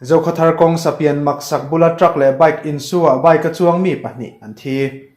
Zokhawthar kawng sapian maksak bula truck leh bike insu-ah bike a chuang mi pahnih an thi.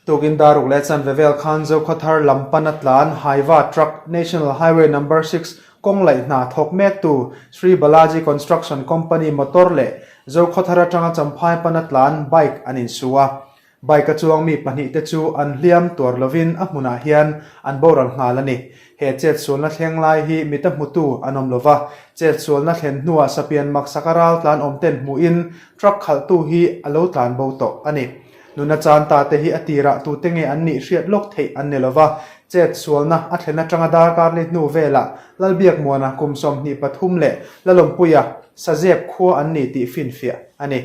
Tukin daruk leh chanve vel khan Zokhawthar lam pana tlan Hyva truck National Highway Number 6 kawng laih hna thawk mektu Sri Balaji Construction Company motor leh Zokhawthar atanga Champhai pana tlan bike an insu a. Bike a chuang mi pahnihte chu an hliam tuar lovin a hmunah hian an boral nghal a ni. He chetsualna thleng lai hi mita hmutu an awm lova, chetsualna thlen hnuah sapian maksaka ral tlan awm ten hmuhin truck khalhtu hi a lo tlan bo tawh a ni. Nuna chan ta te hi a tirah tute nge an nih hriat lawk theih an ni lova, chetsualna a thlen atanga darkar li hnu velah Lalbiakmuana kum 23 leh Lalawmpuia Sazep khua an ni tih finfiah a ni.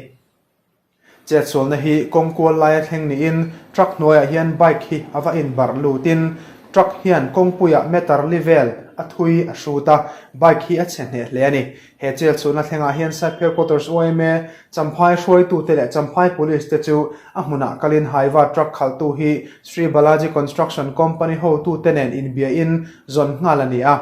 Chetsualna hi kawng kual laia thleng niin truck hnuaiah hian bike hi a va inbarh lutin truck hian kawngpuiah meter li vel a thui a hrut a, bike hi a chhe hneh hle a ni. He chelchhuahna thlengah hian Saiphel Quarters yma Champhai hruaitute leh Champhai Police te chu a hmunah kalin Hyva truck khalhtu hi Sri Balaji Construction Company hotute nen inbiain zawn nghal a ni a.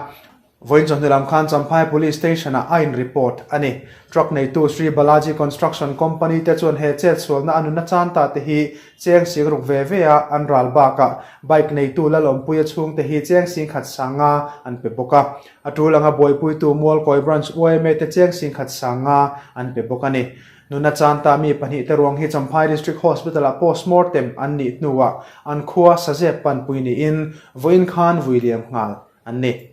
Vawiin chawhnu lam khan Champhai Police Station-ah a in report a ni. Truck neitu Sri Balaji Construction Company te chuan he chetsualna a nunna chan ta te hi cheng sing ruk ve ve a an ral bakah bike neitu Lalawmpuia chhungte hi cheng sing khat sanga an pe bawk a. A tul anga buaipuitu Mualkawi Branch yma te cheng sing khat sanga an pe bawk a ni. Nunna chan ta mi pahnih te ruang hi Champhai District Hospital-ah postmortem an nih hnuah an khua Sazep panpui niin vawiin khan vui liam nghal an ni.